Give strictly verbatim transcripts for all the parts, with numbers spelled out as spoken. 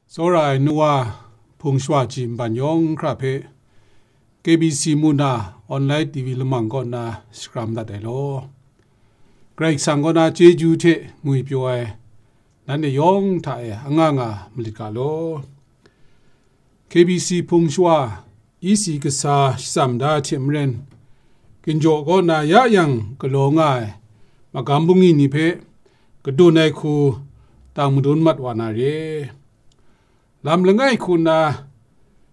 Tsawra ai nu wa hpung shawa ji nban yawng hkra hpe K B C mu na online T V lamang kaw na shakram dat ai law. Karai Kasang kaw na chyeju hte ngwi pyaw ai nanhte yawng hta e anga nga malit ga law. K B C hpung shawa E C kasa shatsam da hte maren, ginjaw kaw na ya yang galaw nga ai magam bungli ni hpe kadun ai hku tang madun mat wa na re. Lam langai hku na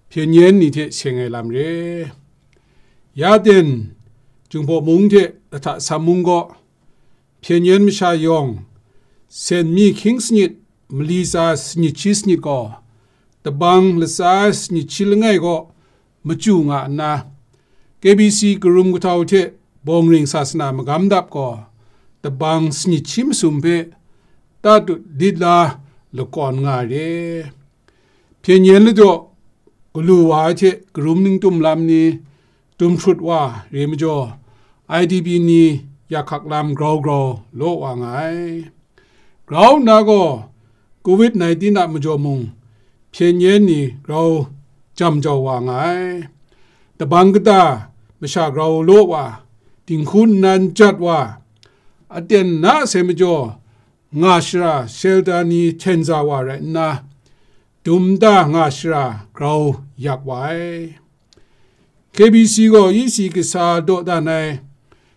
hpyen yen ni hte seng ai lam re. Ya ten, Jinghpaw mung hte Lahta Sam mung gaw hpyen yen masha yawng, sen mi hkying sanit, mali tsa sanit shi sanit gaw, dabang latsa sanit shi langai gaw machyu nga nna, K B C karum kahtau hte bawng ring sasana magam dap gaw, dabang sanit shi masum hpe tatut lit la lakawn nga ai re. Hpyen yen ladaw galu wa ai hte karum ningtum lam ni, tum hkrut wa re majaw, I D P ni yak hkak lam grau grau law wa nga ai. Grau nna gaw, covid nineteen a majaw mung, hpyen yen ni grau jam jau wa nga ai. Dabang kata masha grau law wa, dinghku nnan jat wa, aten na sai majaw, nga shara shelter ni hten za wa rai nna, dum da nga shara grau yak wa ai. K B C gaw E C kasa dawdan ai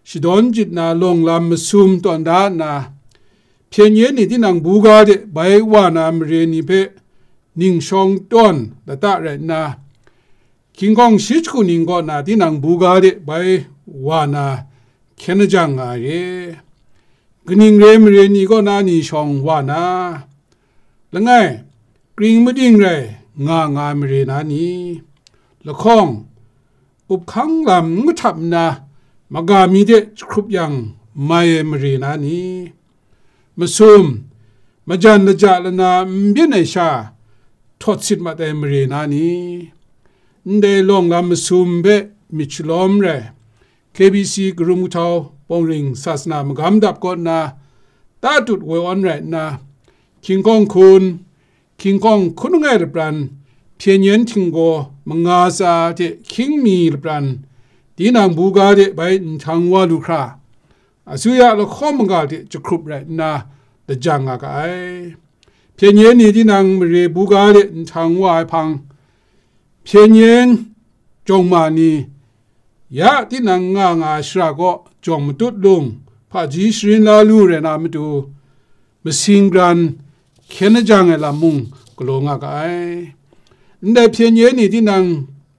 shadawn jit na lawng lam masum tawn da nna, hpyen yen ni tinang buga de bai wa na mare ni hpe ning shawng tawn lata rai nna, King Kong shi jahku ning kaw na tinang buga de bai wa na hkyen lajang nga ai re. Kaning re mare ni kaw na ni shawng wa na? Langai, kring mading rai nga nga ai mare na ni? Lahkawng, up hkang lam n kahtap nna, maga mi de jahkrup yang mai ai mare na ni? Masum, majan laja lana n byin ai sha, htawt sit mat ai mare na ni? Ndai lawng lam masum hpe myit shalawm rai, K B C karum kahtau bawng ring sasana magam dap kaw nna, tatut woi awn rai nna, King Kong hkun, King Kong hkun langai lapran, hpyen yen htinggaw manga tsa hte hkying mi lapran, tinang buga de bai nhtang wa lu hkra, asuya lahkawng maga hte jahkrup rai nna lajang nga ga ai. Hpyen yen ni tinang mare buga de nhtang wa ai hpang, hpyen yen jawng ma ni, ya tinang nga nga ai shara kaw jawng matut lung hpaji sharin la lu rai na matu, masing gran hkyen lajang ai lam mung galaw nga ga ai. Ndai hpyen yen ni tinang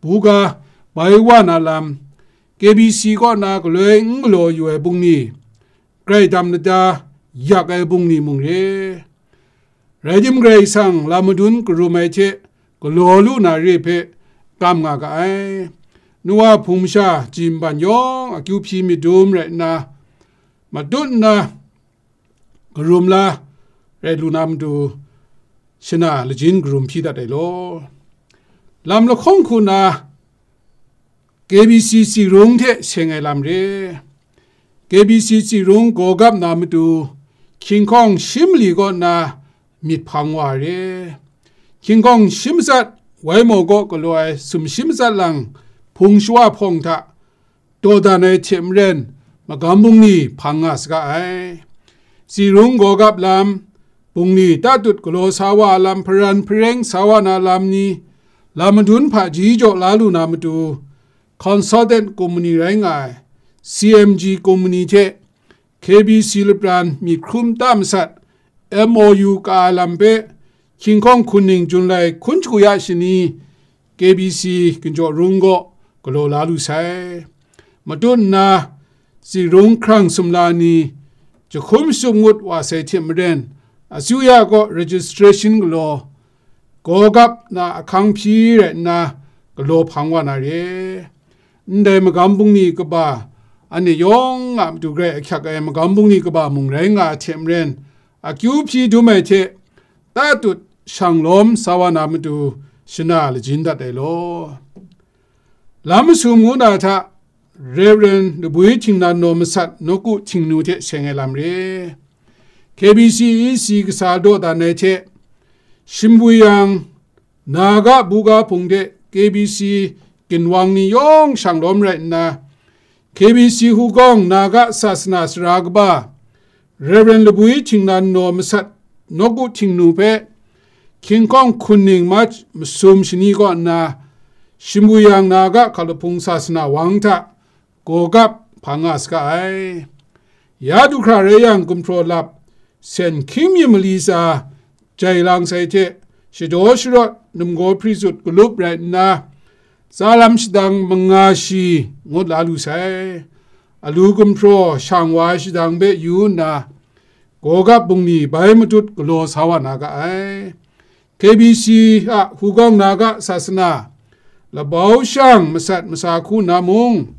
buga bai wa na lam, K B C kaw na galoi n galaw yu ai bungli, grai dam lada yak ai bungli mung re. Rai tim, Karai Kasang lam madun karum ai hte galaw lu na re hpe kam nga ga ai. Nu wa hpung masha ji nban yawng akyu hpyi myit dum rai nna, matut nna karum la rai lu na matu, shana lajin karum hpyi dat ai law. Lam lahkawng hku na K B C tsi rung hte seng ai lam re. K B C tsi rung gaw gap na matu, King Kong shi mali kaw na myit hpang wa re. King Kong shi matsat, wai maw kaw galaw ai sumshi matsat lang hpung shawa hpawng hta dawdan ai hte maren, magam bungli hpang nga saga ai. Tsi rung gaw gap lam, bungli tatut galaw sa wa ai lam, hparan hpareng sa wa na lam ni, lam madun hpaji jaw la lu na matu, consultant company rai nga ai C M G company hte K B C lapran myit hkrum ta masat M O U ka ai lam hpe, King Kong hkun ning Jun lai hkun shagu ya shani K B C ginjaw rung gaw galaw la lu sai. Matut nna, tsi rung hkrang sumla ni jahkum shatup ngut wa sai hte maren, asuya gaw registration galaw, gaw gap na ahkang hpyi rai nna galaw hpang wa na re. Ndai magam bungli kaba, anhte yawng a matu grai ahkyak ai magam bungli kaba mung rai nga ai hte maren, akyu hpyi dum ai hte tatut shang lawm sa wa na matu, shana lajin dat ai law. Lam masum ngu na hta, Reverend Labwi Htingnan Naw Masat Nawku Htingnu hte seng ai lam re. K B C E C kasa dawdan ai hte, Shimbuyang Naga buga hpung de K B C ginwang ni yawng shanglawm rai nna, K B C Hugawng Naga Sasana Sara Kaba, Rev. Labwi Htingnan Naw Masat Nawku Htingnu hpe King Kong Hkun Ning March masum shani kaw nna, Shimbuyang Naga Hkalahpung Sasana Wang hta Gawgap hpang nga saga ai. Ya du hkra rai yang, gumhpraw lap, sen hkying mi mali tsa, jai lang sai hte, shadaw sharawt, numgaw hpri zut galup rai nna, tsa lam shadang manga shi ngut la lu sai. Alu gumhpraw shang wa ai shadang hpe yu nna, Gawgap bungli bai matut galaw sa wa na ga ai. K B C a Hugawng Naga Sasana, labau shang masat masa hku na mung,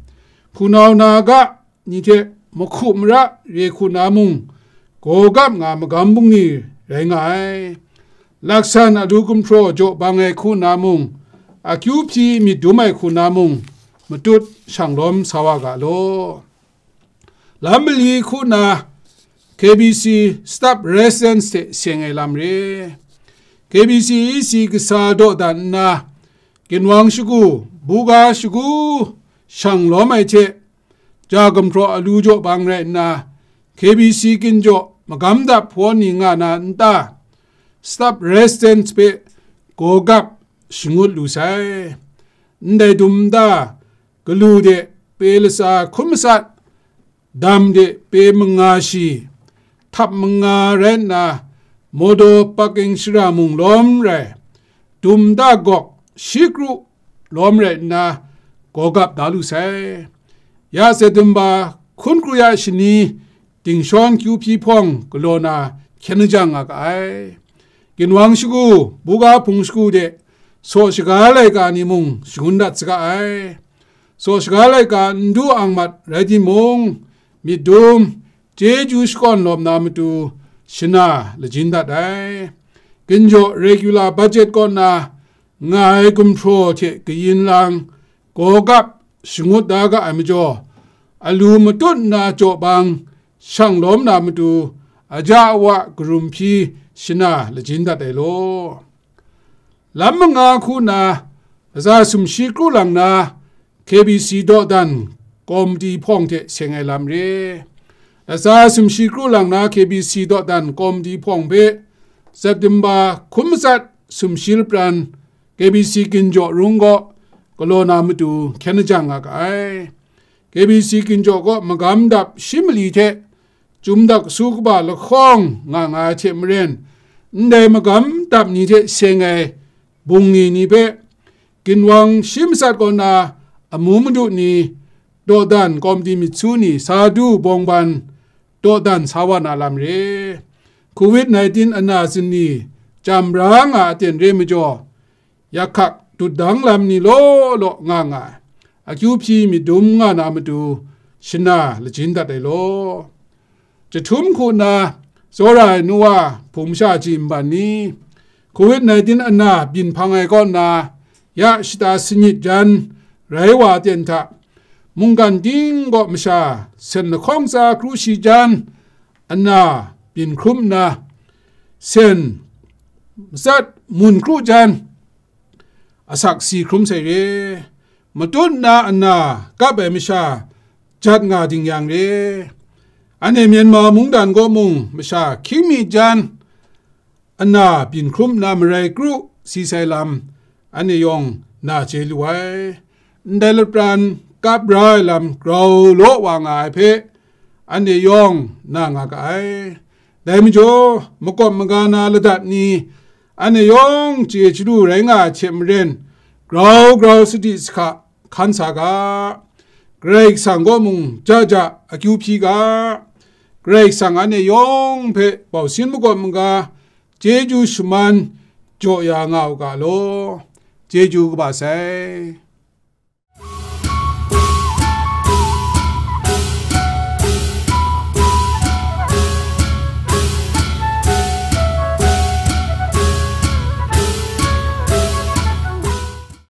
hpunau Naga ni hte mahku mara re hku na mung, Gawgap nga magam bungli rai nga ai. Laksan alu gumhpraw jaw bang ai hku na mung, akyu hpyi myit dum ai hku na mung, matut shanglawm sa wa ga law. Lam mali hku na K B C Staff Residence hte seng ai lam re. K B C E C kasa dawdan nna, ginwang shagu, buga shagu shang lawm ai hte, ja gumhpraw alu jaw bang rai nna, K B C ginjaw magam dap hpawn ni nga na nta, Staff Residence hpe Gawgap shangut lu sai. Ndai dum nta, galu de pe latsa hkun masat, dam de pe manga shi, htap manga rai nna, mawdaw paking shara mung lawm rai, dum nta gawk shi kru lawm rai nna, Gawgap da lu sai. Ya September hkun kru ya shani, dingshawn kyu hpyi hpawng galaw na hkyen lajang nga ga ai. Ginwang shagu, buga hpung shagu de, saw shaga laika ni mung shangun dat saga ai. Saw shaga laika n du ang mat rai timung, myit dum, chyeju shakawn lawm na matu shana lajin dat ai. Ginjaw regular budget kaw na nga ai gumhpraw hte kayin lang, Gawgap shangut da ga ai majaw, alu matut nna jaw bang shang lawm na matu, aja awa karum hpyi shana lajin dat ai law. Lam manga hku na, latsa sumshi kru lang na K B C dawdan kawmiti hpawng hte seng ai lam re. Latsa sumshi kru lang na K B C dawdan kawmiti hpawng hpe September hkun matsat sumshi lapran K B C ginjaw rung gaw galaw na matu hkyen lajang nga ga ai. K B C ginjaw gaw magam dap shi mali hte, Chyum dak su kaba lahkawng nga nga ai hte maren, ndai magam dap ni hte seng ai bungli ni hpe, ginwang shi matsat kaw na amu madu ni, dawdan kawmiti myit su ni, sa du bawng ban dawdan sa wa na lam re. Covid nineteen ana zini jam ra nga aten re majaw, yakhak dutdang lam ni law law nga nga ai, akyu hpyi myit dum nga na matu shana lajin dat ai law. Jahtum hku na tsawra ai nu wa hpung masha ji nban ni, Covid nineteen ana byin hpang ai kaw nna, ya shata sanyit jan rai wa aten hta, mungkan ting gaw masha sen lahkawng tsa kru shi jan, ana byin hkrum nna, sen matsat mun kru jan, asak si hkrum sai re. Matut nna ana kap ai masha jat nga ding yang re. Anhte Myanmar mungdan kaw mung masha hkying mi jan, ana byin hkrum nna marai kru si sai lam, anhte yawng na chye lu ai. Ndai lapran kap ra ai lam grau law wa nga ai hpe, anhte yawng na nga ga ai. Dai majaw, makawp maga na ladat ni, anhte yawng chye chyalu rai nga ai hte maren, grau grau sadi sahka hkan sa ga. Karai Kasang kaw mung ja ja akyu hpyi ga. Karai Kasang anhte yawng hpe bausin makawp maga, chyeju shaman jaw ya nga u ga law. Chyeju kaba sai.